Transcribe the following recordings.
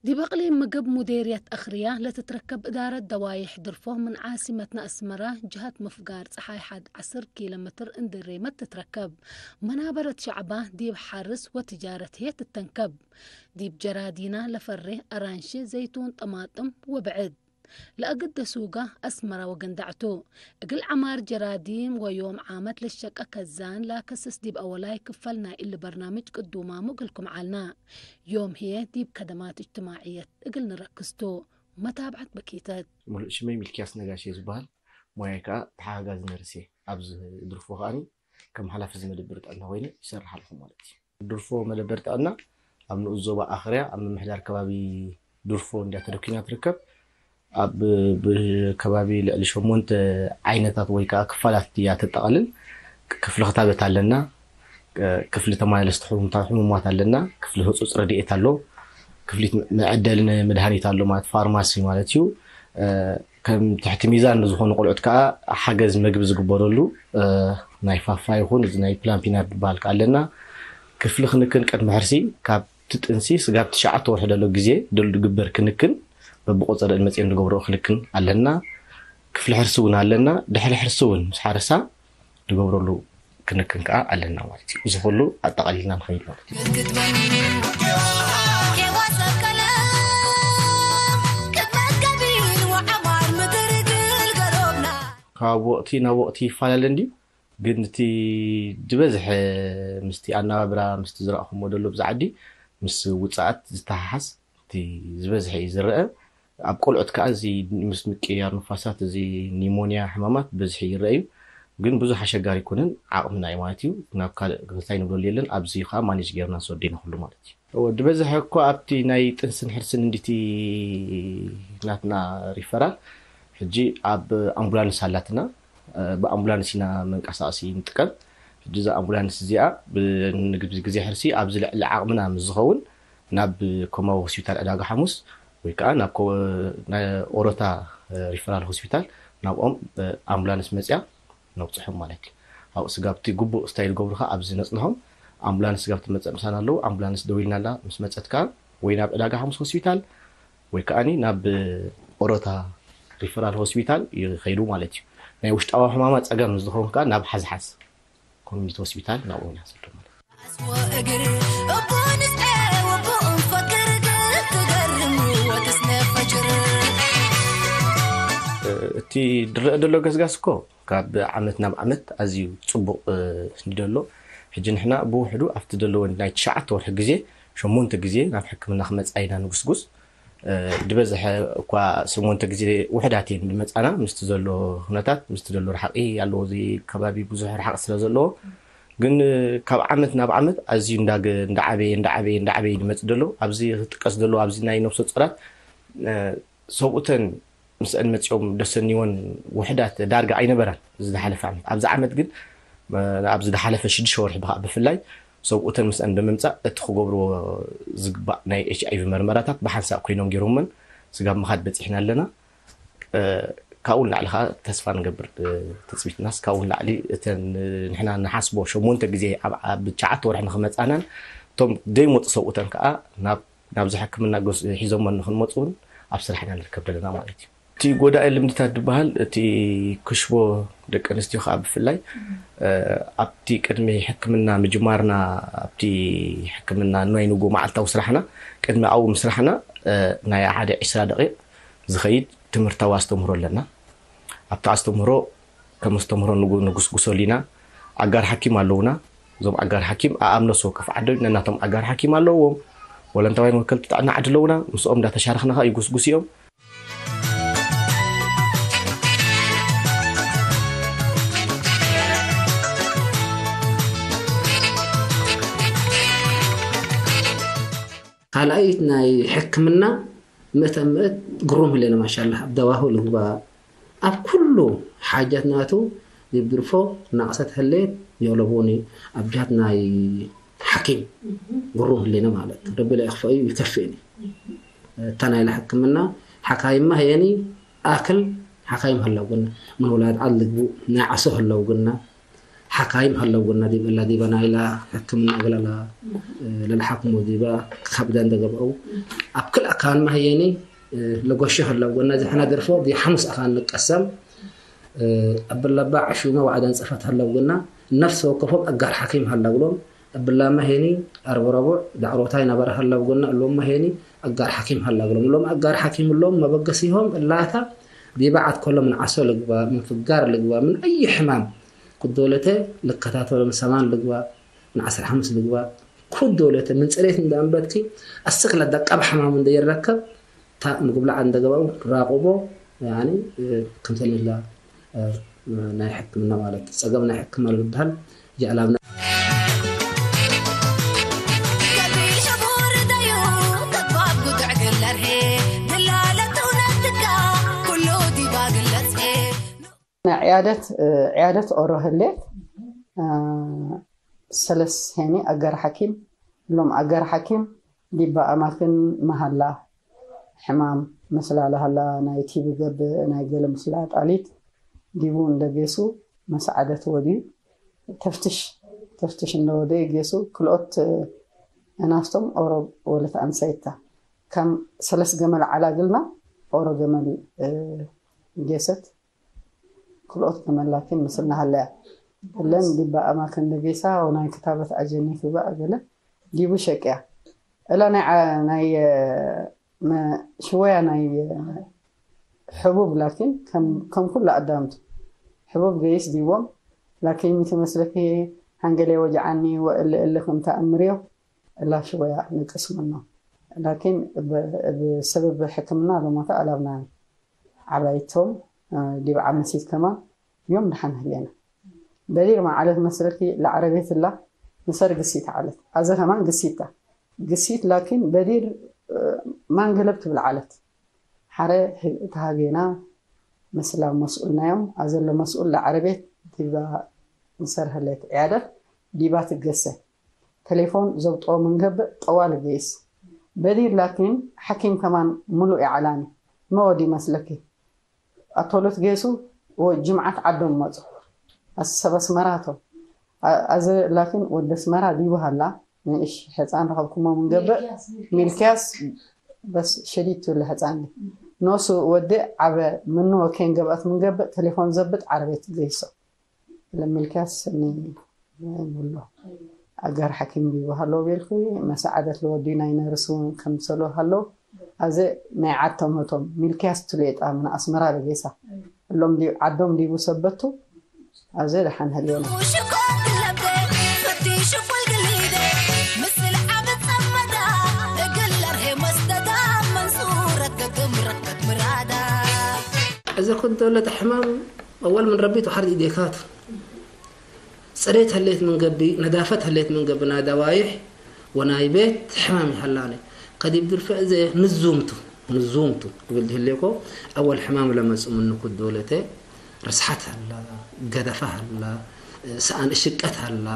ዲብ እቅሊም ምግብ ሙዴርየት እኽርያ ለትትረከብ እዳረት ደዋይሕ ድርፎ ምን ዓሲመትና ኣስመራ ጅሀት ምፍጋር ጸሓይ ሓድ ዓስር ኪሎ ሜትር እንድሬመት ትትረከብ። መናበረት ሸዕባ ዲብ ሓርስ ወትጃረት ህየ ትተንከብ። ዲብ ጀራዲና ለፈሬ ኣራንሺ፣ ዘይቱን፣ ጠማጥም ወብዕድ። ለአግደ ሱጋ ኣስመራ ወገንዳዕቱ። እግል ዐማር ጀራዲን ወዮም ዓመት ለሸቀ ከዛን ላከስስ ዲብ አወላይ ክፈል ናይ እሊ በርናምጅ ቅዱማሙ እግልኩም ዓልና። ዮም ህየ ዲብ ከደማት እጅትማዕየት እግል ንረክስቱ። መታብዐት በኪተት። ሙሉእ ሽመይ ሚልክያስ ነጋሽ እየ ዝበሃል። ሞያይ ከኣ ተሓጋጋዚ ነርስ እየ። ኣብዚ ድርፎ ከኣኒ ከም ሓላፊ እዚ መደበር ጥዕና ኮይነ ይሰርሕ ኣለኹ ማለት እዩ። ድርፎ መደበር ጥዕና ኣብ ንኡስ ዞባ ኣኽርያ ኣብ ምምሕዳር ከባቢ ድርፎ እንድያ ተደኲና ትርከብ። ኣብ ብከባቢ ልዕሊ ሸሞንተ ዓይነታት ወይ ከኣ ክፋላት እያ ተጠቓልል። ክፍሊ ክታበት ኣለና፣ ክፍሊ ተመላለስቲ ሕሙምታ-፣ ሕሙማት ኣለና፣ ክፍሊ ህጹጽ ረድኤት ኣሎ፣ ክፍሊት መ-፣ መዐደሊ መድሃኒት ኣሎ፣ ማለት ፋርማሲ ማለት እዩ። እ፣ ከም ትሕቲ ሚዛን ንዝኾኑ ቆልዑት ከኣ ሓገዝ መግቢ ዝግበረሉ፣ እ፣ ናይ ፋፋ ይኹን እዚ ናይ ፕላምፒናር ዝበሃል ከኣ ኣለና። ክፍሊ ክንክን ቅድሚ ሕርሲ ካብ እቲ ጥንሲ ስጋብ ትሽዓተ ወርሒ ዘሎ ግዜ ደሉ ድግበር ክንክን በብቆጸረን መጺኤን ዝገብርኦ ክንክን ኣለና። ክፍሊ ሕርሲ እውን ኣለና። ድሕሪ ሕርሲ እውን ምስ ሓረሳ ዝገብረሉ ክንክን ከኣ ኣለና ማለት እዩ። እዚ ኩሉ ኣጠቓሊልና ንኸይድ ማለት እዩ። ካብ ወቕቲ ናብ ወቕቲ ይፈላለ እንድዩ፣ ግን እቲ ዝበዝሐ ምስቲ ኣነባብራ፣ ምስቲ ዝረኣኹሞ ዘሎ ብዛ ዓዲ፣ ምስ ውጽኣት ዝተሓሓዝ እቲ ዝበዝሐ እዩ ዝረአ። ኣብ ቆልዑት ከኣ እዚ ምስ ምቅያር ንፋሳት፣ እዚ ኒሞንያ ሕማማት ብብዝሒ ይረአ እዩ። ግን ብዙሕ ኣሸጋሪ ኣይኮነን፣ ዓቕምና እዩ ማለት እዩ። ናብ ካልእ እንታይ ንብለሉ የለን። ኣብዚ ከኣ ማኔጅ ጌርና ንሰዶ ኢና ኩሉ ማለት እዩ። እወ፣ ዝበዝሐ እኮ ኣብቲ ናይ ጥንስን ሕርስን እንዲቲ ናትና ሪፈራል፣ ሕጂ ኣብ ኣምቡላንስ ኣላትና። እ፣ ብኣምቡላንስ ኢና መንቀሳቐሲ ንጥቀም። ሕጂ እዛ ኣምቡላንስ እዚኣ ብ-፣ ንግዜ ሕርሲ ኣብዚ ልዕሊ ዓቕምና ምስ ዝኸውን ናብ ኮማዊ ሆስፒታል ዕዳጋ ሓሙስ ወይ ከኣ ናብ ኮ-፣ ናይ ኦሮታ፣ እ፣ ሪፈራል ሆስፒታል ናብኦም ብኣምቡላንስ መጽያ ነብጽሖም ማለት እዩ። ኣብኡ ስጋብቲ ግቡእ ስታይ ዝገብሩ ከኣ ኣብዚ ነጽንሖም። ኣምቡላንስ ስጋብ ትመጽእ ምሳና ኣለዉ። ኣምቡላንስ ደዊልናላ ምስ መጸት ከኣ ወይ ናብ ዕዳጋ ሓሙስ ሆስፒታል ወይ ከኣኒ ናብ ኦሮታ ሪፈራል ሆስፒታል ይኸይዱ ማለት እዩ። ናይ ውሽጣዊ ሕማማት ጸገም ምስ ዝኸውን ከኣ ናብ ሓዝሓዝ ኮሚኒቲ ሆስፒታል ናብኡ ኢና ንሰዶ ማለት እዩ። ኣስወ እግር እቡ ንስኤ ወቡ እንፈክር ግን ትገርም ወትስነ ፈጅር። እቲ ዝረአ ዘሎ ገስጋስ እኮ ካብ ዓመት ናብ ዓመት ኣዝዩ ጽቡቕ፣ እ፣ ንደሎ። ሕጂ ንሕና ብውሕዱ ኣብቲ ዘለዎ ናይ ትሽዓተ ወርሒ ግዜ ሸሞንተ ግዜ ናብ ሕክምና ክመጻ ኢና ንጉስጉስ። እ፣ ዝበዝሐ እኳ ሸሞንተ ግዜ ውሕዳት እየን ዝመጻና፣ ምስቲ ዘሎ ኩነታት፣ ምስቲ ዘሎ ርሓቂ ኣለዎ። እዚ ከባቢ ብዙሕ ርሓቂ ስለ ዘለዎ፣ ግን፣ እ፣ ካብ ዓመት ናብ ዓመት ኣዝዩ እንዳገ-፣ እንዳዓበየ፣ እንዳዓበየ፣ እንዳዓበየ ዝመጽእ ዘሎ። ኣብዚ ክጥቀስ ዘለዎ፣ ኣብዚ ናይ ነፍሰ ጾራት፣ እ፣ ሰብኡተን ምስአን መጺኦም ደሰንይወን ውሕዳት ዳርጋ ኣይነበራን እዚ ዝሓለፈ ዓመት። ኣብዚ ዓመት ግን፣ እ፣ ኣብዚ ዝሓለፈ ሽዱሽተ ወርሒ ብኸ-፣ ብፍላይ ሰብኡተን ምስአን ብምምጻእ እቲ ክገብርዎ ዝግባእ ናይ ኤች ኣይ ቪ መርመራታት ብሓንሳእ ኮይኖም ገይሮመን ስጋብ ምኻድ በጺሕና ኣለና። እ፣ ካብኡ ንላዕሊ ኸኣ ተስፋ ንገብር፣ እ፣ ትጽቢትናስ ካብኡ ንላዕሊ እተን፣ እ፣ ንሕና ንሓስቦ ሸሞንተ ግዜ ኣብ፣ ኣብ ትሽዓተ ወርሒ ንኽመጻናን እቶም ዘይመጹ ሰብኡተን ከኣ ናብ፣ ናብዚ ሕክምና ገስ-፣ ሒዞመን ንኽንመጹ እውን ኣብ ስራሕ ኢና ንርከብ ዘለና ማለት እዩ። እቲ ጎዳኢ ልምድታት ዝበሃል እቲ ክሽቦ ደቂ ኣንስትዮ ከኣ ብፍላይ፣ እ፣ ኣብቲ ቅድሚ ሕክምና ምጅማርና፣ ኣብቲ ሕክምና ናይ ንግሆ መዓልታዊ ስራሕና፣ ቅድሚ ኣብኡ ምስራሕና፣ እ፣ ናይ ሓደ ዕስራ ደቂቕ ዝኸይድ ትምህርታዊ ኣስተምህሮ ኣለና። ኣብቲ ኣስተምህሮ ከም ኣስተምህሮ ንጉ-፣ ንጉስጉሰሉ ኢና። ኣጋር ሓኪም ኣለዉና። እዞም ኣጋር ሓኪም ኣኣም ነፍሲ ወከፍ ዓዲ ነናቶም ኣጋር ሓኪም ኣለዎም። ወለንታውያን ወከልቲ ጥዕና ዓዲ ኣለዉና። ምስኦም እንዳተሻረኽና ኸኣ ይጉስጉስ እዮም። ካልኣይ ናይ ሕክምና ምእተ ምእት ግሩም ህሌነ ማሻላህ ኣብ ደዋሁ ልግባ ኣብ ኩሉ ሓጃት ናቱ ይብድርፎ ናቕሰት ህሌት የለቦኒ ኣብ ጃት ናይ ሓኪም ግሩም ህሌነ ማለት ረቢ ለይኽፈዩ ይከፍእኒ እታ ናይላ ሕክምና ሓካይማ ህየኒ ኣክል ሓካይም ህለው ግን ምንውላድ ዓድ ልግቡ ናይ ዓሶ ህለው ግና ሓካይም ሃለው ጎና ዲበላ ዲበና ኢላ ሕክምና ገላላ ለልሓክሞ ዲባ ክከብዳ እንደገብአው ኣብ ክል ኣካን ማህየኒ ለጎሽ ሃለው ጎና ዝሕና ድርፎ ዲ ሓሙስ ኣካን ንቀሰም። ኣበላባ ዓሹመ ዋዕዳን ጸፈት ሃለው ጎና ነፍሲ ወከፎም ኣጋር ሓኪም ሃለውሎም። ኣበላማ ሄኒ ኣርቦ ረቡዕ ዳዕሮታይ ነበረ ሃለው ጎና እሎማ ሄኒ ኣጋር ሓኪም ሃላ ግሎም እሎም ኣጋር ሓኪም እሎም መበገሲሆም እላታ ዲባዓት ኮሎም ንዓሶ ልግባ ምን ፍጋር ልግባ ምን ኣይ ሕማም ኩዶለተ ልከታተሎም ሰማን ልግባ ንዓስራ ሓሙስ ልግባ ኩዶለተ ምን ጽሬት እንዳንበትኪ ኣስክ ለዳቀብ ሕማም እንደይረከብ ታ ምግብላዕ እንደገባው ራቁቦ ያኒ ከምተለላ ናይ ሕክምና ማለት ጸገም ናይ ሕክምና ዝበሃል ጃዕላብና ናይ ዕያደት ዕያደት ኦሮ ህሌት ሰለስ ሄኒ ኣገር ሓኪም ሎም ኣገር ሓኪም ዲባ ኣማክን መሃላ ሕማም መስላለ ሃላ ናይ ቲቢ ገብእ ናይ ገለ ምስላ ጣሊት ዲቡ እንደጌሱ መስዓደት ወድዩ ተፍትሽ ተፍትሽ እንደወደ ጌሱ ክልኦት እናፍቶም ኦሮ ወለት ኣንሰይታ ከም ሰለስ ገመል ዓላግልና ኦሮ ገመል ጌሰት ክልኦት ገመል ላኪን ምስልና ሃለያ እለን ዲባ ኣማከን ለጌሳ ናይ ክታበት ኣጀኒ ክባእ ገለ ዲቡ ሸቅያ እላ ናይ ናይ ሽወያ ናይ ሕቡብ ላኪን ከም ኩሉ ኣዳምቱ ሕቡብ ገይስ ዲዎም ላኪን ሚተመስለኪ ሓንገለ ወጃዓኒ ወእለ እለ ከም ተኣምርዮ እላ ሽወያ ንቅስምኖ ላኪን ብሰበብ ሕክምና ለሞተ ኣላብና ዓባይቶም ዲብ ዓመሲት ከማን ዮም ድሓን ህሌና በዲር ማዓለት መስለኪ ለዓረቤት እላ ምሰር ግሲት ዓለት ኣዘ ከማን ግሲታ ግሲት ላኪን በዲር ማንገለብ ትብል ዓለት ሓረ ተሃጌና ምስላ መስኡልናዮም ኣዘሎ መስኡል ለዓረቤት ዲባ ምሰር ህሌት ዕያደት ዲባ ትገሰ ተሌፎን ዘብጦ ምንገብእ ጠዋል ገይስ በዲር ላኪን ሓኪም ከማን ሙሉእ ይዓላኒ መወዲ መስለኪ ኣቶሎት ገይሱ ጅምዓት ዓዶም መጹ ኣሰብ ኣስመራቶም ኣዘ ላኪን ወዲ ኣስመራ ዲቡ ሃላ ንእሽ ሕፃን ረኸብኩሞ ምንገብእ ሚልክያስ በስ ሸዲድ ትብለ ሕፃን ኖሱ ወዲ ዓበ ምንወ ኬን ገብኣት ምንገብእ ተሌፎን ዘብጥ ዓረቤት ገይሶ ለሚልክያስ ንብሎ ኣጋር ሓኪም ዲቡ ሃለዎ ቤልኩ መሰዓደት ለወዲ ናይ ነርስ እውን ከምሰሎ ሃለው ኣዘ ናይ ዓድ ተምህቶም ሚልክያስ ትሌጣ ምን ኣስመራ ለጌሳ እሎም ዓዶም ዲቡ ሰበቱ ኣዘ ደሓን ህልዮና እዚ ኩንተለተ ሕማም ኣወል ምን ረቢት ወሓር ኢዴካቱ ጽሬት ህሌት ምን ገቢ ነዳፈት ህሌት ምን ገቢ ናይ ደዋይሕ ወናይ ቤት ሕማም ይሃላኒ ከዲብ ድርፈ እዘ ንዙምቱ ንዙምቱ ክብል ድህሌኮ ኣወል ሕማም ለመጽ ምንኩ ዶለተ ርስሓት ሃላ ገደፋ ሃላ ሰኣን እሽቀት ሃላ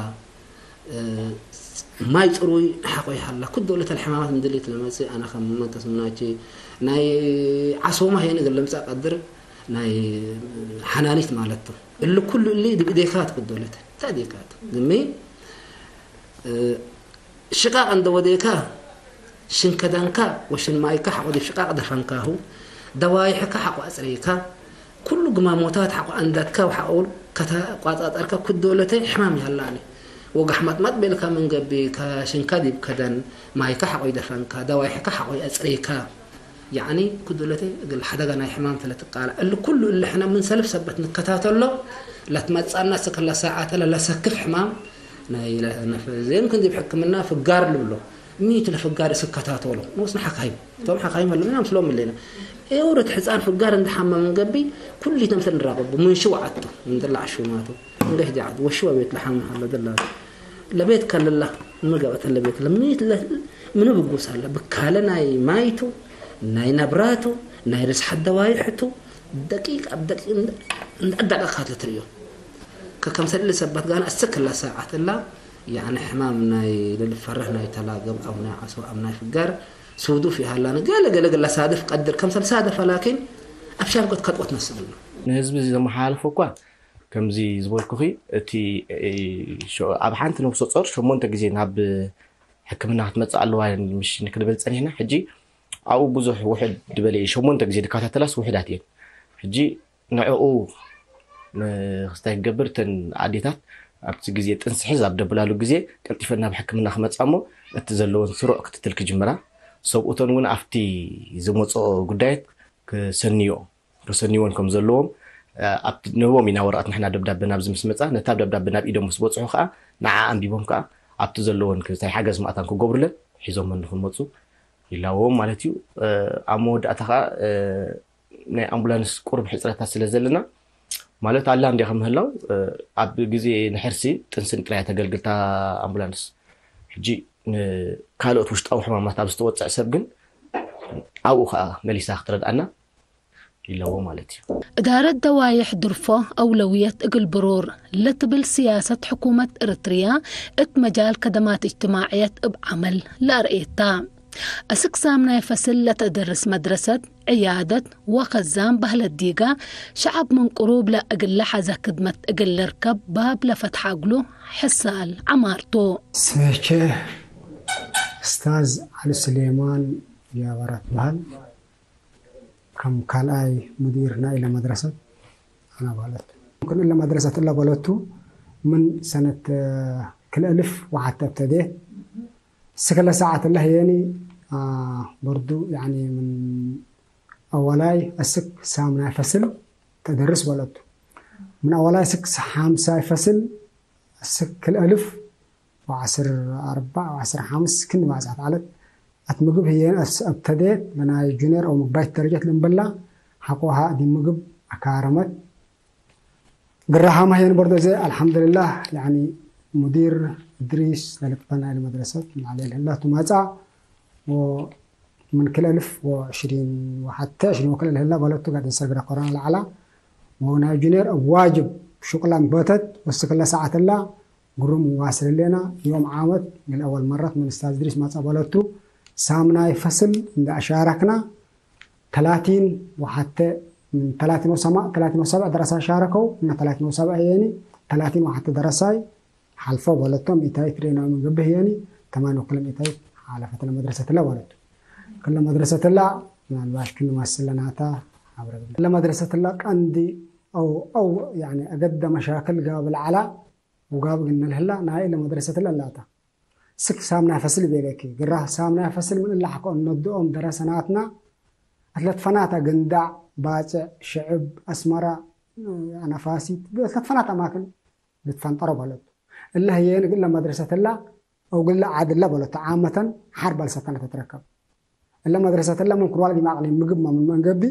ማይ ጽሩይ ሓቆይ ሃላ ኩዶለተ ሕማማት ምድሊት ለመጽ ኣነ ከም መንተስ ምናቺ ናይ ዓሶማ ሄን ለምጻ ቀድር ናይ ሓናኒት ማለት እሊ ኩሉ እሊ ድብዴካ ትክዶለት ታዴካ ግሚ ሽቃቅ እንደ ወዴካ ሽንከዳንካ ወሽን ማይካ ሓቆ ሽቃቅ ደፈንካሁ ደዋይሕካ ሓቆ ኣጽሬካ ኩሉ ግማሞታት ሓቆ ኣንዳትካ ሓቆ ከተቋጻጠርካ ኩዶለተ ሕማም ይሃላኒ ወጋሕ ማጥማጥ ቤልካ መንገቢ ከሽንካ ዲብ ከደን ማይካ ሓቆ ይደፈንካ ደዋይሕካ ሓቆ ኣጽሬካ ያኒ ኩዱለተ እግል ሓደጋ ናይ ሕማም ተለትቃላ እሊ ኩሉ እሊ ሕነ ምን ሰልፍ ሰበት ንከታተሎ ለትመጻና ስክላ ሰዓተ ለለሰክፍ ሕማም ናይ ዜን ክንዲብ ሕክምና ፍጋር ልብሎ ሚት ለፍጋር ስከታተሎ ንወስና ሓካይም እቶም ሓካይም ኣለና ምስሎም ኣለና ኤውረት ሕፃን ፍጋር እንድሓመም ንገቢ ኩሊት ነምሰል ንራቀቡ ምን ሽውዓቱ እንድላዕ ሽማቱ እንገሽ ጃዓት ወሽዋ ቤት ለሓም ኣሎ ደላ ለቤት ከለላ ምገበተ ለቤት ለሚት ምንብጉስ ኣለ ብካለ ናይ ማይቱ ናይ ነብራቱ ናይ ርስሓት ደዋይሕቱ ደቂቅ ኣብ ደቂቅ እንዳዳቀካት ለትርእዮ ከከምሰል ሰባት ጋና ኣስተክላ ሰዓት እላ ያኒ ሕማም ናይ ልልፈረህ ናይ ተላገብ ኣብ ናይ ዓሶ ኣብ ናይ ፍጋር ሱዱፍ ይሃላን ገለ ገለ ገለ ሳድፍ ቀድር ከምሰል ሳደፈ ላኪን ኣብ ሻፍጎት ከጥወት መስልና ንህዝቢ እዚ ዘመሓላልፎ እኳ ከምዚ ዝበልኩኺ፣ እቲ እ፣ ሸ- ኣብ ሓንቲ ነፍሰ ጾር ሸሞንተ ግዜ ናብ ሕክምና ክትመጽእ ኣለዋ ምሽ ክንብል ጸኒሕና። ሕጂ ኣብኡ ብዙሕ ውሕድ ዝበለ እዩ። ሸሞንተ ግዜ ዝከታተላስ ውሕዳት እየን። ሕጂ ንዕኡ ንክስታይ ክገብር፣ እተን ኣዴታት ኣብቲ ግዜ ጥንሲ ሕዝ ኣብ ደብላሉ ግዜ ቀልጢፈን ናብ ሕክምና ክመጻ እሞ፣ እቲ ዘለዎን ስሩዕ ክትትል ክጅምራ፣ ሰብኡተን እውን ኣብቲ ዝመጽኦ ጉዳያት ክሰንዮ ክሰንይዎን ከም ዘለዎም ኣብቲ ንህቦም ኢና ወረቐት ንሕና ደብዳበ ናብዚ ምስ መጻ፣ ነታ ደብዳበ ናብ ኢዶም ምስ በጽሑ ከኣ ንዓ ኣንቢቦም ከኣ ኣብቲ ዘለዎን ክስታይ ሓገዝ ማእታን ክገብሩለን ሒዞመን ንክመጹ ይላዎም ማለት እዩ። ኣብ መወዳእታ ከኣ ናይ ኣምቡላንስ ቁሩብ ሕጽረታት ስለ ዘለና፣ ማለት ኣላ እንዲያ ከምህላው፣ ኣብ ግዜ ንሕርሲ ጥንስን ጥራይ ተገልግልታ ኣምቡላንስ። ሕጂ ንካልኦት ውሽጣዊ ሕማማት ኣብ ዝተወጽዕ ሰብ ግን ኣብኡ ከኣ መሊሳ ክትረድኣና ይለዎ ማለት እዩ። إدارة دوايح درفو أولوية إقل برور لتبل سياسة حكومة إريتريا ات مجال كدمات اجتماعية اب عمل لأرئيتا. أسكسام ناي فصل لتدرس مدرسة عيادة وخزان بهل الديقة شعب من قروب لا أقل لحظة خدمة أقل لركب باب لفتح أقلو حسال عمارتو. ስመቸ ኡስታዝ ዓሊ ስሌማን ጃበራት በሃል። ከም ካልኣይ ሙዲር ናይ ኢለ መድረሰት ኣና በሃለት። ምክን ኢለ መድረሰት እላ በለቱ ምን ሰነት ክልእልፍ ወሓተ እብተዴ ስክለ ሰዓት እላ ህየኒ በርዱ ያኒ ምን ኣዋላይ እስክ ሳምናይ ፈስል ተደርስ በለቱ። ምን ኣዋላይ እስክ ሓምሳይ ፈስል እስክ ክልእልፍ ወዓስር ኣርባዕ ወዓስር ሓምስ ክንዲ ማዕጻት ዓለት ኣት ምግብ ህየን ኣብተዴት ለናይ ጁኒየር ኣው ምግባይት ደረጀት ልንበላ ሓቆሃ ዲ ምግብ ኣካረመት ግራሃማ ህየን በርዶ ዘ ኣልሓምዱልላህ ያኒ ሙዲር እድሪስ ለልጥፈና ኢለ መድረሰት ማዕለል ህላቱ ማጻ من كل ألف وعشرين وحتى عشرين وكل هلا بلدتو قاعد نسرق قرآن العلا وناي جونير واجب شغلان بوتت وسكلا ساعة لا قروم واصل لنا يوم عامت من أول مرة من أستاذ إدريس ما تقبلتو سامنا يفصل عند أشاركنا ثلاثين وحتى من ثلاثين وسما ثلاثين وسبع دراسة شاركوا من ثلاثين وسبع يعني ثلاثين وحتى دراسة ሓልፎ በለቶም ኢታይ ትሬና ምግብህ የኒ ተማን ወክለ ኢታይ ሓለፈት ለመድረሰት ላ በለቱ ክለ መድረሰት ላ ምናልባሽ ክንማስል ለናታ ኣብረ ለመድረሰት ላ ቀንዲ ኣው ኣው ያኒ ኣገደ መሻክል ጋብ ለዓላ ውጋብ ግን ነልህላ ናይ ለመድረሰት ላ ላታ ስክ ሳምና ፈስል ቤለኪ ግራ ሳምና ፈስል ምን እላ ሓኮ ነድኦም ደረሰናትና ኣትለትፈናታ ገንዳዕ ባጽዕ ሽዕብ ኣስመራ ኣነፋሲት ኣትለትፈናታ ማክል ልትፈንጠሮ በለቱ እለ ህየን ግለ መድረሰት እላ ኣው ግለ ዓድ እላ በለቱ ዓመተን ሓር ባልሰተነ ተትረከብ እለ መድረሰት እላ ምን ኩርዋል ጊማቅሊ ምግብ ምን መንገቢ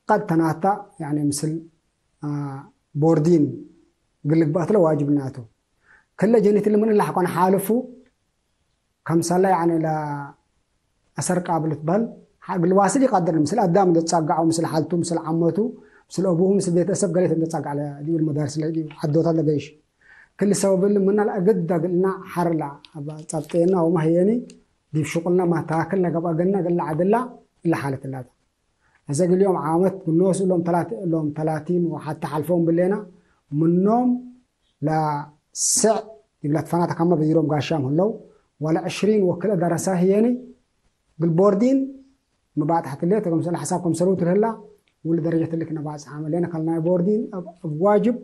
ቀድ ተናታ ያኒ ምስል ቦርዲን ግልግባትለ ዋጅብ ናቱ ክለ ጀኒት ልምን እላ ሓኮነ ሓልፉ ከምሳላ ያኒ ላ ኣሰር ቃብል ትበል ግልዋስል ይቃድር ምስል ኣዳም እንደተጻጋዑ ምስል ሓልቱ ምስል ዓመቱ ምስል ኣቡሁ ምስል ቤተሰብ ገሌት እንደተጻጋዕ ዲብል መዳርስ ለዲብ ዓዶታት ለገይሽ ክል ሰበብል ምናል ኣገዳ ግልና ሓርላ ኣብ ጸብጤና ወማህየኒ ዲብ ሽቁልና ማታክል ለገብ ኣገና ግላ ዓድላ እላ ሓለት ላታ እዘ ግልዮም ዓመት ብንወስ እሎም ተላት እሎም ተላቲን ወሓታ ሓልፎም ብሌና ምኖም ለስዕ ይብላ ትፈናተ ካማ በይሮም ጋሻም ህለው ዋላ ዕሽሪን ወክልአ ደረሳ ህየኒ ግል ቦርዲን ምባእ ታሕትለ ተገምሰለ ሓሳብ ከምሰሉ ትልህላ ውል ደረጀት ልክ ነባጽ ዓመል ለነ ካልናይ ቦርዲን ኣብ ዋጅብ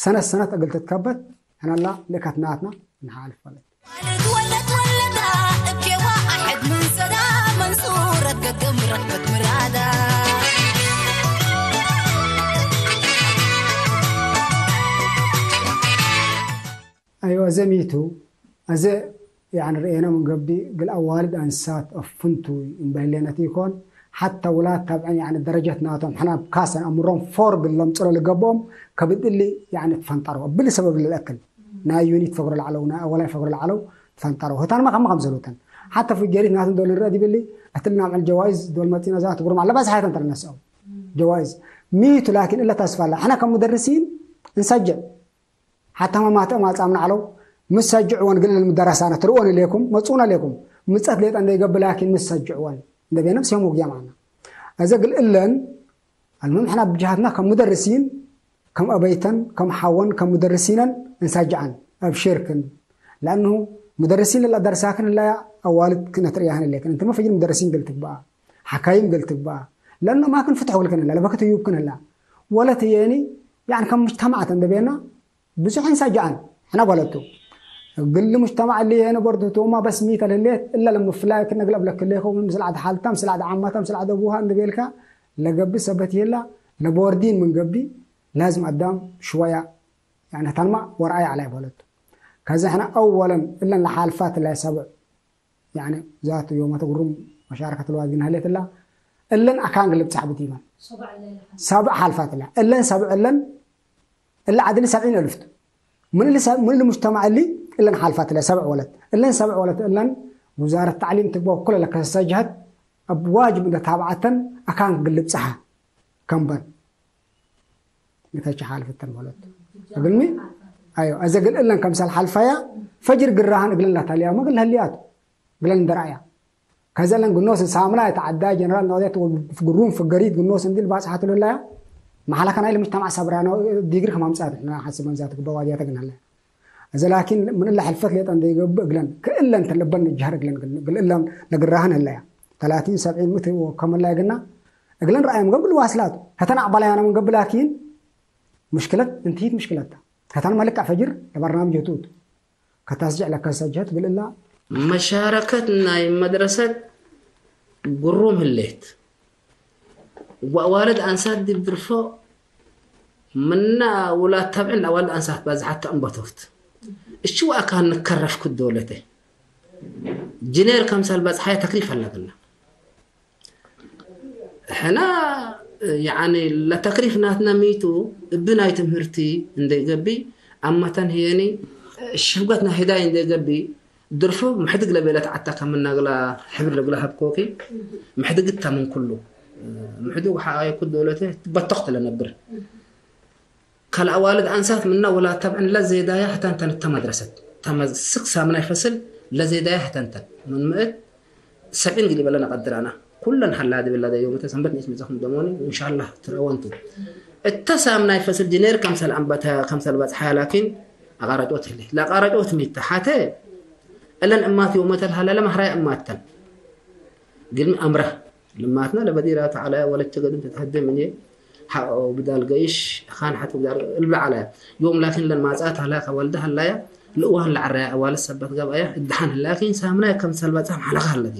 ሰነት ሰነት እግል ትትከበት ሕነላ ልእከት ናትና ንሓልፍ ማለት ኣይዋ ዘሚቱ ኣዘ يعني رئينا من قبدي قل أوالد أنسات أفنتو إن بهلينتي يكون حتى ولاد تابعين يعني درجة ناتهم حنا بكاسن أمرهم فور قل لم ترى لقبهم كبد اللي يعني تفنطروا بل سبب للأكل نا يونيت فقر العلو نا أولا فقر العلو تفنطروا هتان ما خم خم زلوتن حتى في جريت ناتهم دول الرأدي باللي أتلنا مع الجوائز دول ماتينا ذات قرم على بس حياتنا ترى نسأل جوائز ميت لكن إلا تسفل حنا كمدرسين نسجل ሓታ መማትኦም ኣጻምና ዓለው ምስ ሰጅዕወን ግን ልምደረሳና ትርእወን ኢሌኩም መጽኡና ኢሌኩም ምጸት ሌጣ እንደይገብ ላኪን ምስ ሰጅዕወን እንደቤ ነፍስ የም ውግያ ማዕና እዚ ግል እለን ኣልምም ሕና ብጅሃትና ከም ሙደርሲን ከም ኣበይተን ከም ሓወን ከም ሙደርሲነን እንሳጅዓን ኣብሽርክን ለኣንሁ ሙደርሲን ለላ ደርሳክን ላያ ኣዋልድ ክነትርእያህን ለክን እንትን ፈጅር ሙደርሲን ገልትግበኣ ሓካይም ገልትግበኣ ለእኖ ማክን ፍትሕ ግልክን ላ ለበክት ዩብክን ላ ወለት የኒ ያን ከም ሙጅተማዓት እንደቤና ብዙሕ እንሳጅዓን ሕና ጓለቱ ግል ሙጅተማዕ ሊ የነ በርዱ ቶማ በስ ሚተ ለሌት እላ ለምፍላይ ክነግለብ ለክሌኮ ምስል ዓድ ሓልታ ምስል ዓድ ዓማታ ምስል ዓድ ኣቡሃ እንደቤልካ ለገቢ ሰበት የላ ለቦርዲን ምን ገቢ ላዝም ኣዳም ሽወያ ያኒ ታልማ ወርኣያ ዓላይ በለቱ ከዚ ሕና ኣወለን እለን ለሓልፋት ላይ ሰብዕ ያኒ ዛቱ ዮመ ተግሩም መሻረከት ልዋት ግን ሀሌት ላ እለን ኣካን ግልብ ጻሕብት ይመን ሰብዕ ሓልፋት ላ እለን ሰብዕ እለን እለ ዓድሊ ሰብዒን ኣልፍት ምን እሊ ሰብ ምን እሊ ሙጅተማዕ እሊ እለን ሓልፋት ላ ሰብዕ ወለት እለን ሰብዕ ወለት እለን ውዛረት ተዕሊም ትግበ ኩለ ለከሰሰ ጅሀት ኣብ ዋጅብ እንደ ታብዓተን ኣካን ግልብ ጻሓ ከምበን ንተች ሓልፍተን ማለት እግልሚ ኣዮ እዚ ግን እለን ከምሳል ሓልፋያ ፈጅር ግራሃን እግልን ላታልያ መግል ህልያት እግለን እንደራእያ ከዘለን ግኖስ ሳምና የተዓዳ ጀነራል ነዋዲያት ግሩም ፍገሪት ግኖስ እንዲል ባጽሓት ለላያ መሓላካ ናይ ለምጅተማዕ ሰብራ ዲግሪ ከማምጻት ሓስበን ዛት ግበዋዲያ ተግናለ እዚ ላኪን ምን እላ ሕልፈት ሌጠ እንደይገብእ እግለን ክእለን ተለበን ንጅሃር እግለን ግልእለን ለግራህን ህለያ ተላቲን ሰብዒን ምት ከመላይ ግና እግለን ረኣዮም ገብል ዋስላት ከተን ኣዕባላያኖም ገብላኪን ምሽክለት እንትሂት ምሽክለታ ከተን መልክዕ ፈጅር ለበርናምጅ ህቱት ከታስጅዕ ለከሰጅሀት ግልእላ መሻረከት ናይ መድረሰት ግሩም ህሌት ወኣዋልድ ኣንሳት ዲብ ድርፎ ምና ውላድ ተብዕን ኣዋልድ ኣንሳት ባዝሓት ተእንበቶት እሺ ወኣካ ንከረፍኩ ዶለተ ጅኔር ከምሳል በጽሓያ ተክሊፍ ኣለብና ሕና ያኒ ለተክሊፍ ናትና ሚቱ እብ ናይ ትምህርቲ እንደገቢ ኣማተን ህየኒ ሽፍገት ናይ ህዳይ እንደገቢ ድርፎ ምሕድግ ለቤለት ዓታ ከምናግላ ሕብር ለግላ ሃብኮኪ ምሕድግ እታ ምን ኩሉ ምሕድግ ሓቃየኩ ደውለተ ትበተኽ ትለነብር ካልኣዋልድ ኣንሳት ምና ወላ ተብዕን ለዜዳያ ህተንተን እተመድረሰት ተመስክ ሳምናይ ፈስል ለዜዳያ ህተንተን ምን ምእት ሰብዒን ግዲ በለ ነቀድር ኣና ኩለን ሀላ ድብላ ደዮም እተ ሰንበት ንእስ መጻኹም ደሞኒ ኢንሻላህ ትረወንቱ እተ ሳምናይ ፈስል ጅኔር ከምሰል ኣንበተ ከምሰል በጽሓያ ላኪን ኣቃረጮት ህሊ ለቃረጮት ሚተ ሓተ እለን እማት ዮመተል ሀላ ለማህራያ እማተን ግን ኣምራ ልማትና ለበዲራ ተዓላያ ወለቸገድን ተተህደ ምንየ ሓኦ ብዳል ገይሽ ኻን ሓቲ ብዳል እልብላ ዓላያ ዮም ላኪን ለን ማጻት ሀላ ከወልደ ሀላያ ልእዋን ለዓራያ ኣዋልድ ሰበት ገብኣያ እድሓን ላኪን ሳምናይ ከም ሰልባጻ መሓለኻ ሀለኪ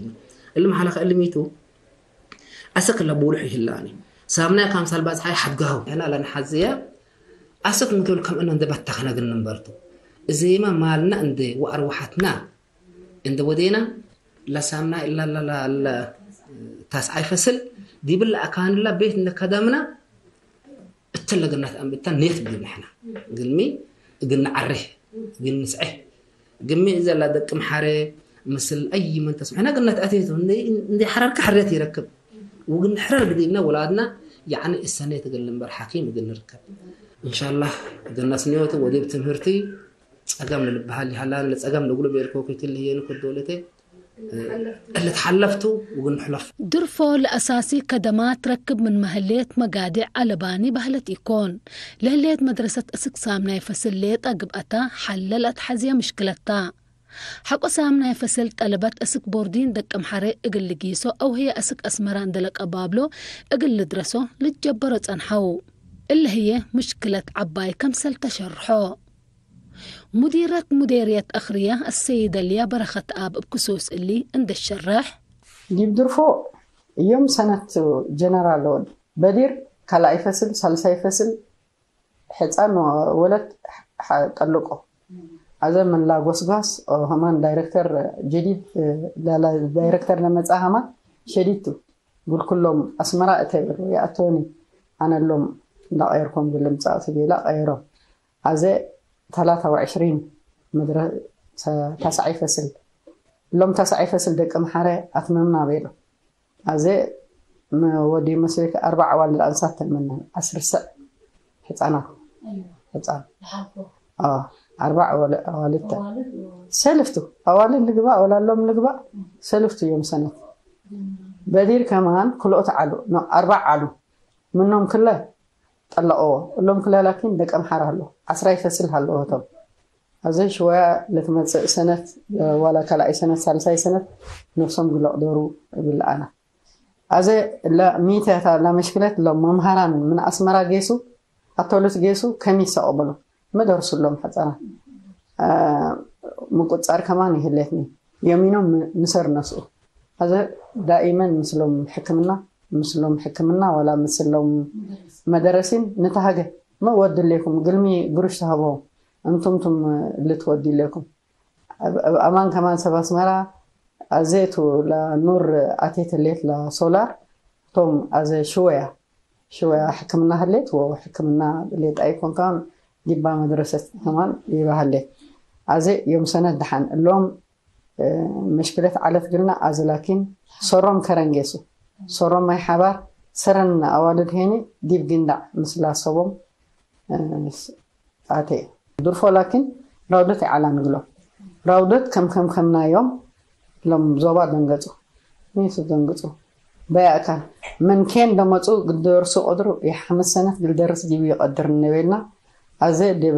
እልም ሓለኻ እልሚቱ ኣሰክ ለቡሉሕ ይህላኒ ሳምናይ ከም ሰልባጻ ሓይ ሓድጋሁ ሕና ለንሓዝያ ኣሰክ ምክብል ከም እነ እንደበተኸነ ግን ንበርቱ እዜማ ማልና እንደ ወኣርዋሓትና እንደ ወዴና ለሳምና ኢላ ታስዓይ ፈስል ዲብል ኣካንላ ቤት እንደከደምና እተን ለገናት ኣንብታ ኔት ብንሕና ግልሚ እግንዓሬ እግንስዐ ግሚ እዘላ ደቂ ምሓረ ምስል ኣይ መን ተስምሕና ግናት ኣቴቱ እንደ ሓረርካ ሕርየት ይረክብ ውግን ሕረር ብዲብና ወላድና ያዕኒ እሰነ ትግል እምበር ሓኪም እግን ንርከብ እንሻላህ እግናስንዮቱ ወዲብ ትምህርቲ ጸገም ንልበሃል ይሃላን ለጸገም ንጉሉ ቤልኮ ክትልህየን ኮዶለተ እልትሓለፍቱ ውግን ሕለፍ ድርፎ ለኣሳሲ ከደማ ትረክብ ምን መህሌት መጋዲዕ ኣለባኒ ባህለት ኢኮን ለህሌት መድረሰት እስክሳም ናይ ፈስል ሌጣ ግብኣታ ሓለል ኣትሓዝያ ምሽክለታ ሓቆሳም ናይ ፈስል ጠለበት እስክ ቦርዲን ደቅም ሓረ እግል ልጊሶ ኣውህየ እስክ ኣስመራ እንደለቀባብሎ እግል ልድረሶ ልጀበሮ ጸንሓው እለ ህየ ምሽክለት ዓባይ ከምሰል ተሸርሖ ሙዲረት ሙዴርየት ኣኽርያ ኣሰይደልያ በረኸት ኣብ እብ ክሱስ እሊ እንደ ሸረሕ። ዲብ ድርፎ እዮም ሰነት ጀነራል ወድ በዲር ካልኣይ ፈስል ሳልሳይ ፈስል ሕፃን ወለት ጠልቆ ኣዘ ምንላ ጎስጓስ ሀማን ዳይረክተር ጀዲድ ዳይረክተር ለመፃ ሀማን ሸዲቱ ጉልኩሎም ኣስመራ እተብሩ የኣቶኒ ኣነሎም እንዳቀየርኮም ዝልምፃእ ትቤላ ቀየሮም ኣዘ ተላታ ወዕሽሪን ምድረ ተስዓይ ፈስል እሎም ተስዓይ ፈስል ደቂ ምሓረ ኣትመምና ቤሎ ኣዘ ወዲ መስሪክ ኣርባዕ ኣዋልድ ኣንሳት ተመና ኣስርሰዕ ህፃናት ህፃን ኣርባዕ ኣዋልድተ ሰልፍቱ ኣዋልድ ልግባእ ወላሎም ልግባእ ሰልፍቱ እዮም ሰነት በዲር ከማን ክልኦት ዓሉ ኣርባዕ ዓሉ ምኖም ክለ ጠለቐዎ። እሎም ክላላኪን ደቂ ኣምሓራ ኣሎ ዓስራ ይፈስል ኣለዎ እቶም ኣዘ ሽወያ ለትመጽእ ሰነት ዋላ ካልኣይ ሰነት ሳልሳይ ሰነት ነፍሶም ግለቕደሩ እብል ኣና ኣዘ ሚተታ ላመሽክለት ሎም መምሃራን ምን ኣስመራ ጌሱ ኣቶሉት ጌሱ ከሚሳ ኦበሎ መደርሱሎም ሐጸራ ምቁጻር ከማን ይህለትኒ የሚኖም ምሰር ነስኡ ኣዘ ዳኢመን ምስሎም ሕክምና ምስሎም ሕክምና ዋላ ምስሎም መደረሲን ንተሃገ መወድሌኩም ግልሚ ግሩሽ ተሃቦ እንቱምቱም ልትወዲ ሌኩም ኣብ ኣማን ከማን ሰብ ኣስመራ ኣዘቱ ኑር ኣቴተ ሌት ሶላር እቶም ኣዘ ሽወያ ሽወያ ሕክምና ህሌት ወ ሕክምና ሌጣ ይኮንካ ዲባ መድረሰት ከማን ይባህሌት ኣዘ ዮም ሰነት ድሓን እሎም መሽክለት ዓለት ግልና ኣዘ ላኪን ሰሮም ከረንጌሱ ሰሮም ማይ ሓባር ሰረን ኣዋልድ ሄኒ ዲብ ግንዳዕ ምስላ ሰቦም ኣቴ ድርፎ ላኪን ራውደት ይዓላ ንግሎ ራውደት ከም ከም ከምናዮም ሎም ዞባ ደንገጹ ሚሱ ደንግጹ በያእካ ምን ኬን ደመጹ ግደርሱ ቀድሩ የሓምስ ሰነት ግልደርስ ዲቡ ይቐድር ንቤልና ኣዘ ድብ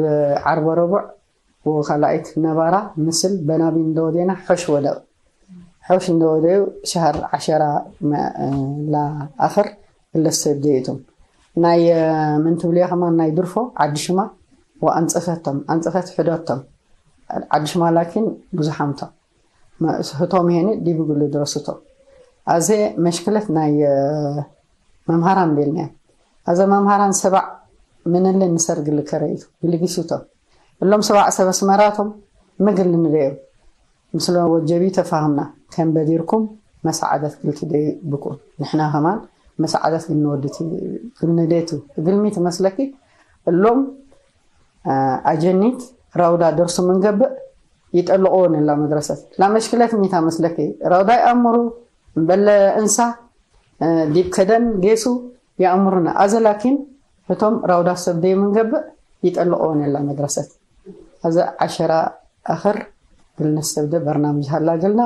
ዓርቦ ረቡዕ ወካላይት ነባራ ምስል በናቢ እንደወዴና ሖሽ ወደቕ ሖሽ እንደወደዩ ሸሃር ዓሸራ ላኣኽር ክለሰብ ደይቶም ናይ ምን ትብልዮ ከማን ናይ ድርፎ ዓዲ ሽማ ወኣንጸፈቶም ኣንጸፈት ሕደቶም ዓዲ ሽማ ላኪን ብዙሓምቶም ህቶም ሄኒ ዲብግሉ ድረስቶም ኣዘ መሽክለት ናይ መምሃራን ቤልናዮ ኣዘ መምሃራን ሰባዕ ምንልን ንሰርግል ከረይቱ ግልጊሱቶም እሎም ሰባዕ ሰብ ኣስመራቶም ምግል ንደዮም ምስለ ወጀቢ ተፋህምና ከም በዲርኩም መሳዓደት ግልቲ ደይ ብኩም ንሕና ከማን መሳዓደት ግንወድቲ ግንደቱ ግልሚ ትመስለኪ እሎም ኣጀኒት ራውዳ ደርሱ ምንገብእ ይጠልቕዎ ንላ መድረሰት ላመሽክለት ሚታ መስለኪ ራውዳ ይኣምሩ እምበለ እንሳ ዲብ ከደን ጌሱ ይኣምሩና ኣዘ ላኪን እቶም ራውዳ ሰብ ደይ ምንገብእ ይጠልቕዎ ንላ መድረሰት ኣዘ ዓሸራ ኣኽር ግልነስ ሰብደ በርናምጅ ሃላ ግልና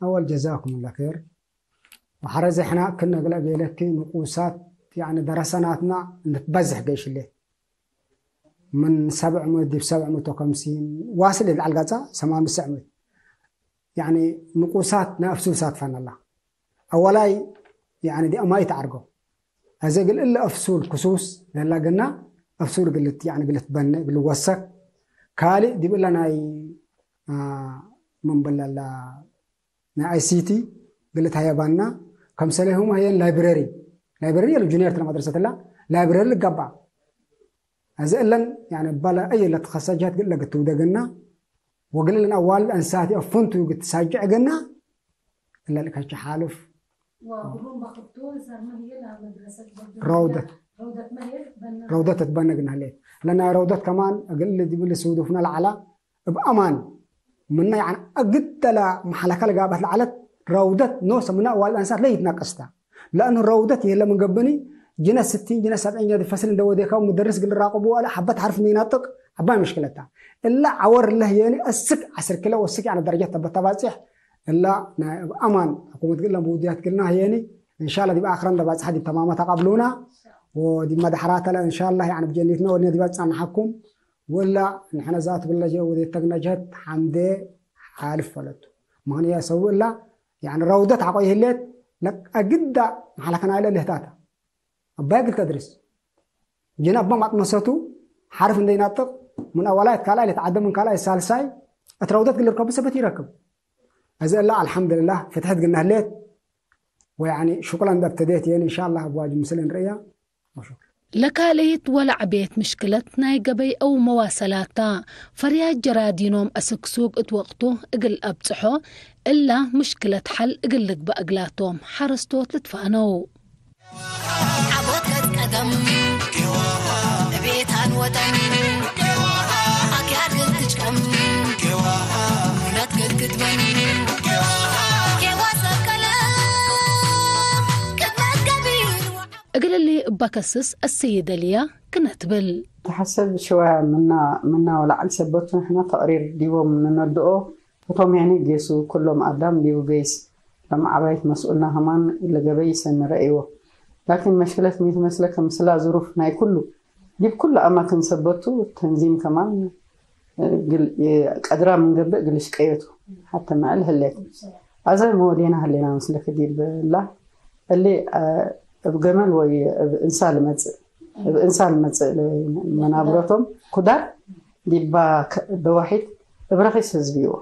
أول جزاكم الله خير وحرز إحنا كنا قلب يلكي نقوصات يعني درسناتنا نتبزح قيش اللي من سبع مود بسبع مود وخمسين واصل للعلقة سما مسع مود يعني نقوصات نفسوسات فن الله أولاي يعني دي أماي تعرقو أزي قل إلا أفسول كسوس للا قلنا أفسول قلت يعني قلت بن قل وسك كالي دي بلا ناي آه من بلا لا ናይ ኣይሲቲ ግልት ሃየባና ከምሰለ ሁማ የን ላይብረሪ ላይብረሪ የሉ ጁኒየር ተለ መድረሰት ላ ላይብረሪ ልጋባ እዚ እለን ያነ ባለ ኣየ ለትኸሰጃት ግለ ግትውደግና ወግልልን ኣዋልድ ኣንሳት ኣፍንቱ ግትሳጅዕ ግና እለ ልከች ሓሉፍ ረውደት ረውደት ትበነግና ሌት ለና ረውደት ከማን እግል ዲብል ስውዱፍና ለዓላ እብ ኣማን ምና ያዕን ኣግደላ መሓላካ ለጋባት ለዓለት ረውደት ኖሰ ምና ዋልድ ኣንሳት ለይትናቀስታ ለእኑ ረውደት የለ ምንገብኒ ጅነ ስቲን ጅነ ሰብዕን ጅነ ፈስል እንደወዴካ ሙደርስ ግል ራቅቡ ዋለ ሓበት ሓርፍ ንይናጥቅ ዓባይ ምሽክለታ እላ ዓወር ለህ የኒ እስክ ዓስር ኪሎ ወስክ ያነ ደረጃት ተበተባጽሕ እላ ናይ እብ ኣማን ሕኩመት ግላ ብውድያት ግልና የኒ እንሻላ ዲብ ኣክረን ደባጽሓ ዲብ ተማመ ተቀብሉና ወዲብ መድሓራተለ እንሻላ ያነ ብጀኒትና ወድነ ዲባ ጻንሓኩም ወላ ንሕነ ዛት ብለጀ ወደ ተግነጀት ሓምደ ሓልፍ ፈለቱ ምኽንያ ሰው እላ ያኒ ረውደት ሓቆ ይህሌት ለቃ ግዳ መሓለከና ኢለ ልህታታ ኣባይ ግል ተድርስ ጅን ኣባ ማጥመሰቱ ሓርፍ እንደይናጥቕ ምን ኣዋላይት ካልኣይ ለተዓደ ምን ካልኣይ ሳልሳይ እት ረውደት ግል ርከቡ ሰበት ይረክብ እዚ እላ ኣልሓምዱልላህ ፍትሕት ግና ህሌት ወያኒ ሽቁላ እንዳ እብተደት የን እንሻላ ኣብ ዋጅ ምስል እንርእያ ለካልኢት ወላዕ ቤት ምሽክለት ናይ ገበይ ኣው መዋሰላታ ፈርያት ጀራዲኖም ኣስክሱግ እት ወቅቱ እግል ኣብጽሖ እላ ምሽክለት ሓል እግል ልግባእ እግላቶም ሓረስቶት ልትፋነው። ዓቦት ቀደም ወጠን ኣክያድ ግልትጭቀም ሙነት ግልክትበን ኬዋ ሰብከለ ቅድመት ገቢር እግልሊ እባ ከስስ እሰይ ደልያ ክነትብል። ተሓሰብ ሽዋ ምና ምና ወላዕል ሰበቱ ንሕና ተቕሪር ዲቦም ንነድኦ እቶም ያኔ ጌሱ ኩሎም ኣዳም ዲቡ ገይስ ሎም ዓባይት መስኡልና ከማን ለገበይ ይሰንረእይዎ ላኪን መሽክለት ሚት መስለከ ምስላ ዝሩፍ ናይ ኩሉ ዲብ ኩሉ ኣማክን ሰበቱ ተንዚም ከማን ቀድራ ምንገብእ ግልሽ ቀየቱ ሓተ መዕል ህሌት ኣዘ መወዴና ህሌና ምስለክ ዲብ ላ እሊ እብ ገመል ወይ እብ እንሳ ልመጽእ እብ እንሳ ልመጽእ መናብረቶም ኩዳር ዲባ በዋሒድ እብ ረኺስ ህዝቢ ይዎ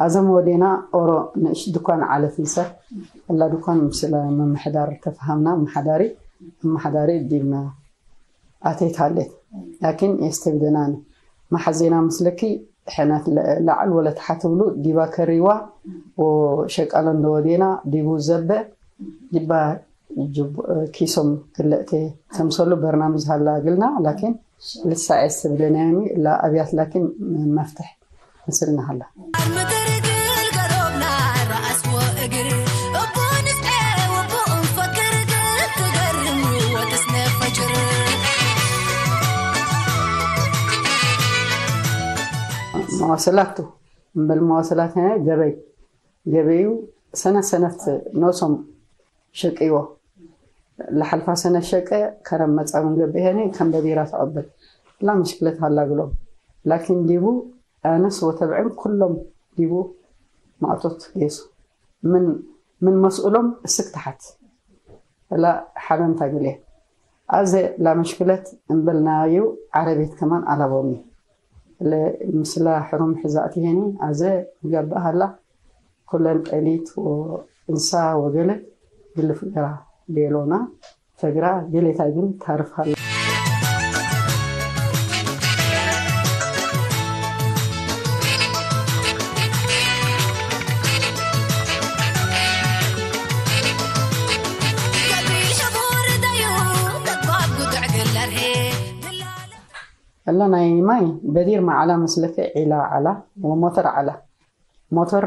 ኣዘ መወዴና ኦሮ ንእሽ ድኳን ዓለት ንሰር እላ ድኳን ምስለ መምሕዳር ተፈሃምና መሓዳሪ መሓዳሪ ዲብና ኣተይት ሃሌት ላኪን የስተብደናኒ መሓዜና ምስለኪ ሕነት ላዕል ወለ ተሓት ብሉ ዲባ ከሪዋ ወሸቃሎ እንደወዴና ዲቡ ዘበ ዲባ ኪሶም ክለእተ ተምሰሉ በርናምጅ ሃላ ግልና ላኪን ልሳ የስተብደናኒ ላ ኣብያት ላኪን መፍትሕ ምስልና ሃላ መዋሰላቱ እምበል መዋሰላት ገበይ ገበዩ ሰነ ሰነት ኖሶም ሸቅዎ ለሓልፋ ሰነ ሸቀ ከረም መጻ ምንገብሄኒ ከም በቢራ ተቐብል ላ ምሽክለት ሃላ ግሎም ላኪን ዲቡ ኣነስ ወተብዕን ኩሎም ዲቡ ማእቶት ጌሱ ምን ምን መስኡሎም እስክ ተሓት እላ ሓበን ታግሌ ኣዘ ላመሽክለት እምበልናዩ ዓረቤት ከማን ኣላቦሚ ምስላ ሕሩም ሕዛእቲ ሄኒ ኣዘ ይገብእ ሃላ ኩለን ጠሊት እንሳ ወገለ ግልፍ ገራ ቤሎና ተግራ ገሌታ ግን ታርፍ ሃላ እላ ናይ ማይ በዲር መዓላ መስለከ ዒላ ዓላ ወሞተር ዓላ ሞተር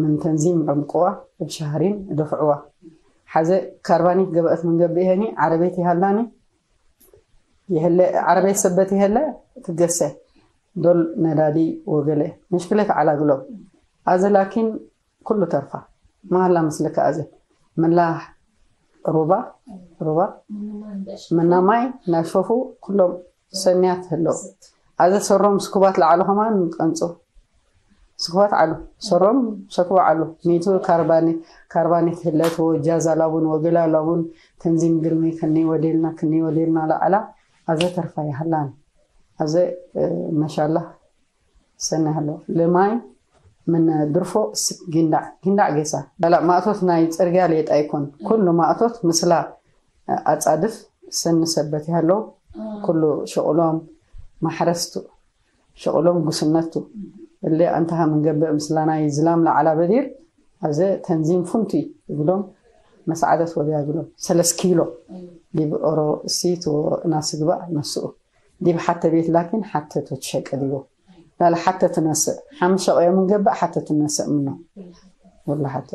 ምን ተንዚም ረምቅዋ እብ ሸሃሪን ደፍዕዋ ሓዘ ካርባኒት ገበእት ምን ገብእ ሄኒ ዓረቤት ይሃላኒ ይህለ ዓረቤት ሰበት ይህለ ትገሰ ዶል ነዳዲ ወገለ ምሽክለት ዓላ ግሎም ኣዘ ላኪን ኩሉ ተርፋ መሃላ መስለከ ኣዘ ምላሕ ሩባ ሩባ ምና ማይ ናሾፉ ኩሎም ሰንያት ህለው ኣዘ ሰሮም ስኩባት ለዓሉ ከማን ቀንጹ ስኩባት ዓሉ ሰሮም ሰኩባ ዓሉ ሚቱ ካርባኒ ካርባኒት ህለት ወጃዛ ላቡን ወገላ ላቡን ተንዚም ግልሚ ከኒ ወዴልና ክኒ ወዴልና ለዓላ ኣዘ ተርፋ ይሃላን ኣዘ መሻላ ሰኒ ሃሎ ልማይ ምን ድርፎ ስክ ጊንዳዕ ጊንዳዕ ጌሳ ላላ ማእቶት ናይ ጽርግያ ሌጣ ይኮን ኩሉ ማእቶት ምስላ ኣጻድፍ ሰኒ ሰበት ይሃሎ ኩሉ ሸቕሎም ማሕረስቱ ሸቕሎም ጉስነቱ እለ ኣንተሃ ምንገብእ ምስላ ናይ ዝላም ለዓላ በዲር ኣዘ ተንዚም ፉንቲ ይብሎም መሳዕደት ወዲያ ግሎም ሰለስ ኪሎ ዲብ ኦሮ እሲት እናስግባእ ነስኡ ዲብ ሓተ ቤት ላኪን ሓተ ቶትሸቀ ዲቦ ላለ ሓተ ትነስእ ሓምስ ሸቀዮ ምንገብእ ሓተ ትነስእ ምኖ ወላ ሓተ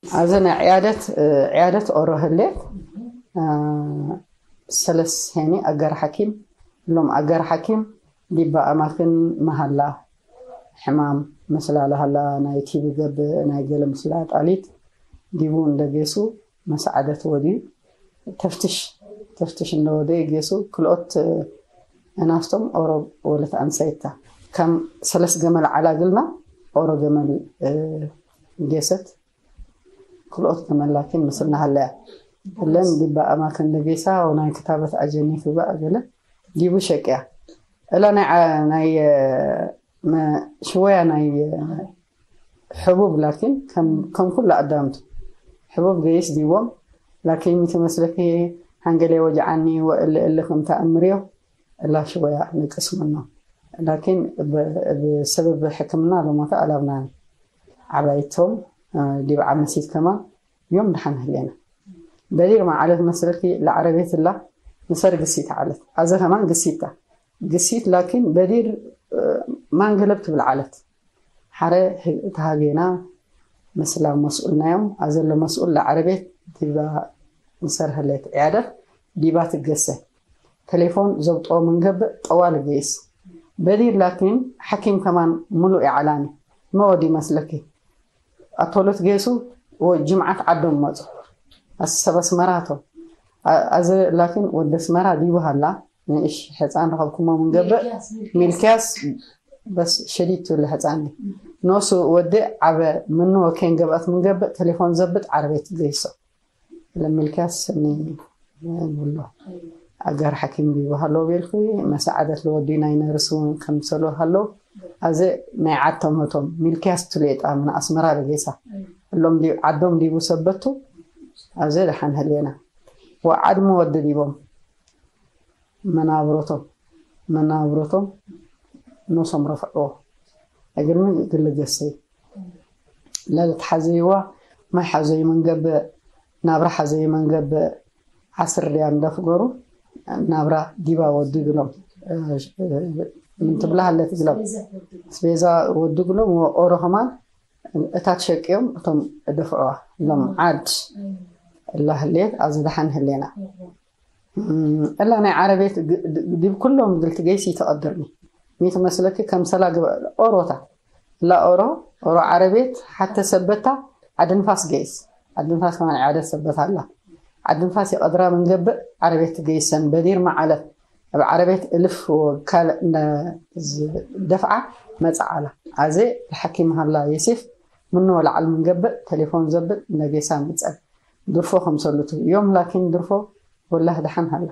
ኣብዚ ናይ ዕያደት ዕያደት ኦሮ ህሌት ሰለስ ሄኒ ኣገር ሓኪም ሎም ኣገር ሓኪም ዲባ ኣማክን መሃላ ሕማም መስላለ ሃላ ናይ ቲቢ ገብእ ናይ ገለ ምስላ ጣሊት ዲቡ እንደጌሱ መሳዓደት ወድዩ ተፍትሽ ተፍትሽ እንደወደ ጌሱ ክልኦት እናፍቶም ኦሮ ወለት ኣንሰይታ ከም ሰለስ ገመል ዓላግልና ኦሮ ገመል ጌሰት ክልኦት ገመል ላኪን ምስልና ሃለያ እለን ዲባ ኣማከን ለጌሳ ናይ ክታበት ኣጀኒት ባእ ገለ ዲቡ ሸቅያ እላ ናይ ሽወያ ናይ ሕቡብ ላኪን ከም ኩሉ ኣዳምቱ ሕቡብ ገይስ ዲዎም ላኪን ሚተመስለኪ ሓንገለ ወጃዓኒ ወእለ እለ ከም ተኣምርዮ እላ ሽወያ ንቅስምኖ ላኪን ብሰበብ ሕክምና ለሞተ ኣላብና ዓባይቶም ዲብ ዓመሲት ከማ ዮም ድሓን ህሌና በዲር ማዓለት መስለኪ ለዓረቤት እላ ምሰር ግሲት ዓለት ኣዘ ከማን ግሲታ ግሲት ላኪን በዲር ማንገለብ ትብል ዓለት ሓረ ተሃጌና መስላ መስኡልናዮም ኣዘሎ መስኡል ለዓረቤት ዲባ ምሰር ህሌት ዕያደት ዲባ ትገሰ ተሌፎን ዘብጦ ምንገብእ ጠዋል ገይስ በዲር ላኪን ሓኪም ከማን ሙሉእ ይዓላኒ መወዲ መስለኪ ኣቶሎት ጌሱ ጅምዓት ዓዶም መፁ ኣሰብ ኣስመራ ቶም ኣዘ ላኪን ወዲ ኣስመራ ዲቡ ሃላ ንእሽ ሕፃን ረኸብኩሞ ምንገብእ ሚልክያስ በስ ሸዲድ ትብል ሕፃን ኖሱ ወዲ ዓበ ምንወ ከይንገብኣት ምንገብእ ቴሌፎን ዘብጥ ዓረቤት ገይሶ ለሚልክያስ ንብሎ ኣጋር ሓኪም ዲቡ ሃለዉ ቤልኩ መሳዓደት ለወዲ ናይ ነርስ እውን ከምሰሉ ሃለዉ ኣዘ ናይ ዓቶም እቶም ሚልክያስ ትሌጣ ምን ኣስመራ ለጌሳ እሎም ዓዶም ዲቡ ሰበቱ ኣዘ ደሓን ህሌና ወዓድሚ ወዲ ዲቦም መናብሮቶም መናብሮቶም ኖሶም ረፍዕዎ እግርሚ ግልገሰይ ለልትሓዘይዋ ማይ ሓዘዩ መንገብእ ናብራ ሓዘዩ መንገብእ ዓስር ድያ እንደፍገሩ ናብራ ዲባ ወዲ ግሎም ምንትብላ ሃለት ግሎም ስቤዛ ወዲ ግሎም ኦሮ ከማን እታ ትሸቅዮም እቶም ደፍዕዋ ሎም ዓድ እላ ህሌት ኣብዚ ደሓን ህሌና እላ ናይ ዓረቤት ዲብ ኩሎም ግልቲ ገይስ ይተቐድርኒ ሚቲ መስለኪ ከም ሰላ ግበ ኦሮታ እላ ኦሮ ኦሮ ዓረቤት ሓተ ሰበታ ዓድንፋስ ገይስ ዓድንፋስ ከማን ዓደ ሰበት ኣላ ዓድንፋስ ይቐድራ ምንገብእ ዓረቤት ገይሰን በዲር መዓለት ኣብ ዓረቤት እልፍ ወካል ደፍዓ መጽዓላ ኣዘ ለሓኪም ሃላ የሴፍ ምንወ ለዓል ምንገብእ ቴሌፎን ዘብጥ ነጌሳ መጸን ድርፎ ከምሰሉቱ ዮም ላኪን ድርፎ ወላህ ደሓን ሃላ